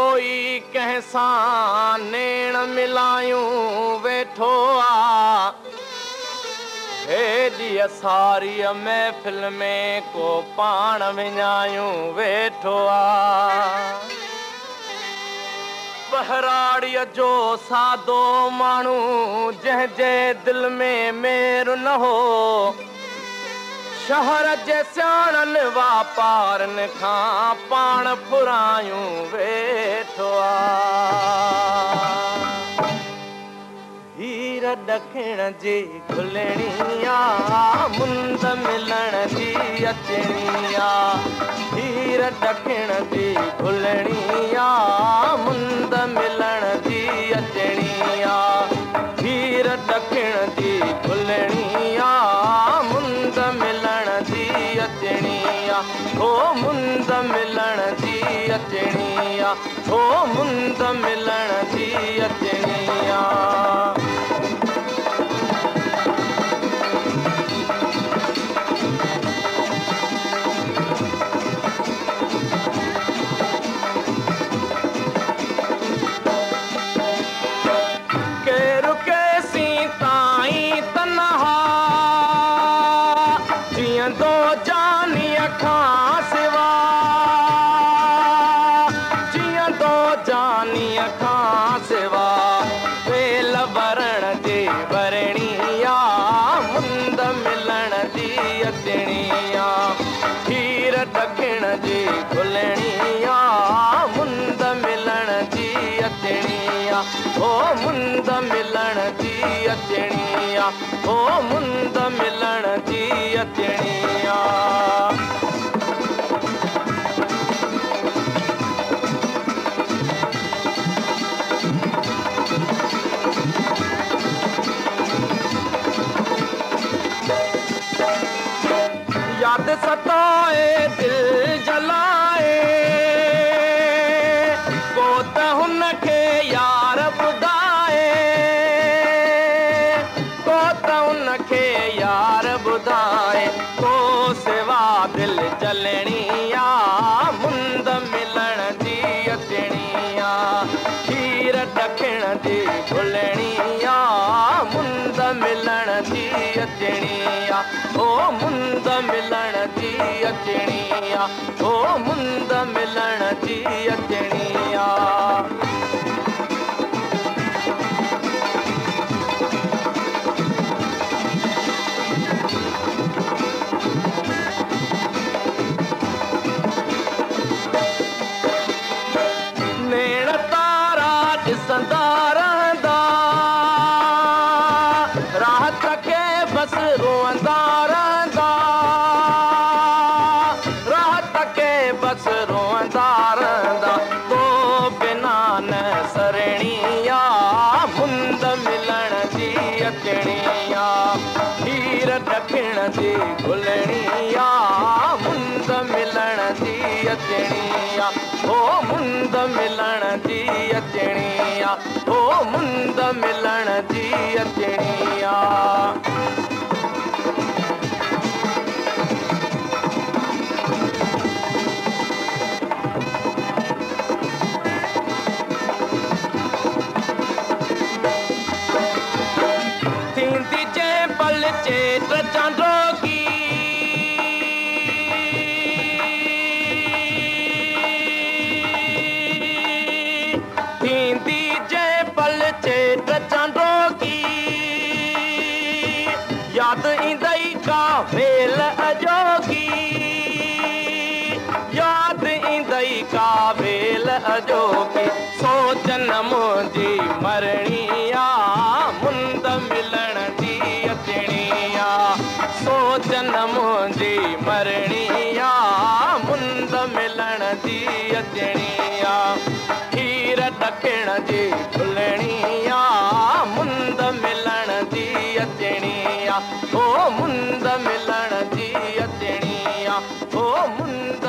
ڪوئي ڪنهن سان نيڻ ملايون ويٺو آ. هيڏيءَ ساريءَ محفل ۾ ڪو پاڻ وڃايون ويٺو آ. ٻهراڙيءَ جو سادو ماڻهو جنهن جي دل ۾ مير نه هو. شهر جي سياڻن واپارن کان پاڻ ڦرايون ويٺو آ. هير ڏکڻ جي گهلڻي آ، مند ملڻ جي اچڻي آ. هير ڏکڻ جي گهلڻي آ، مند ملڻ جي اچڻي آ. هير ڏکڻ جي گهلڻي آ، مند ملڻ جي اچڻي آ. او مند ملڻ جي اچڻي آ، او مند ملڻ جي اچڻي آ. ڪير ڪيسين تائين تنها جيئندو جانيءَ کان سوا، جيئندو جانيءَ کان سوا. ويل ورڻ جي ورڻي آ، مند ملڻ جي اچڻي آ. هير ڏکڻ جي گهلڻي آ، مند ملڻ جي اچڻي آ. او مند ملڻ جي اچڻي آ، او مند ملڻ جي اچڻي آ. याद सताए दिल जलाए, को त हुनखे यार ॿुधाए, को त हुनखे यार ॿुधाए. तो सिवा दिल जलणी आ, मुंद मिलण जी अचणी आ. खीर ॾखिण जी घुलणी आ, मुंद मिलण जी अचणी आ. ओ मुंद मिलण जी अचणी आ, ओ मुंद मिलण जी अचणी आ. नेण तारा ॾिसंदा रहंदा, राहत खे बसि रोअंदा रहंदा, राहत खे बसि रोअंदा रहंदा. तो बिना न सरणी आ, मुंद मिलण जी अचणी आ. हीर ॾखिण जी घुलणी आ, मुंद मिलण जी अचणी आ. ओ मुंद मिलण जी अचणी आ, ओ मुंद मिलण जी अचणी आ. थींदी जंहिं पल चेट चांडोकी, थींदी जंहिं पल चेट चांडोकी, यादि ईंदई का वेल अॼोकी, यादि ईंदई का वेल अॼोकी. सोच न मुंहिंजी मरणी आ, मुंद मिलण जी अचणी आ. सोच न मुंहिंजी मरणी आ, मुंद मिलण जी अचणी आ. हीर ॾखिण जी घुलणी आ, मुंद मिलण जी अचणी आ. ओ मुंद मिलण जी अचणी आ, ओ मुंद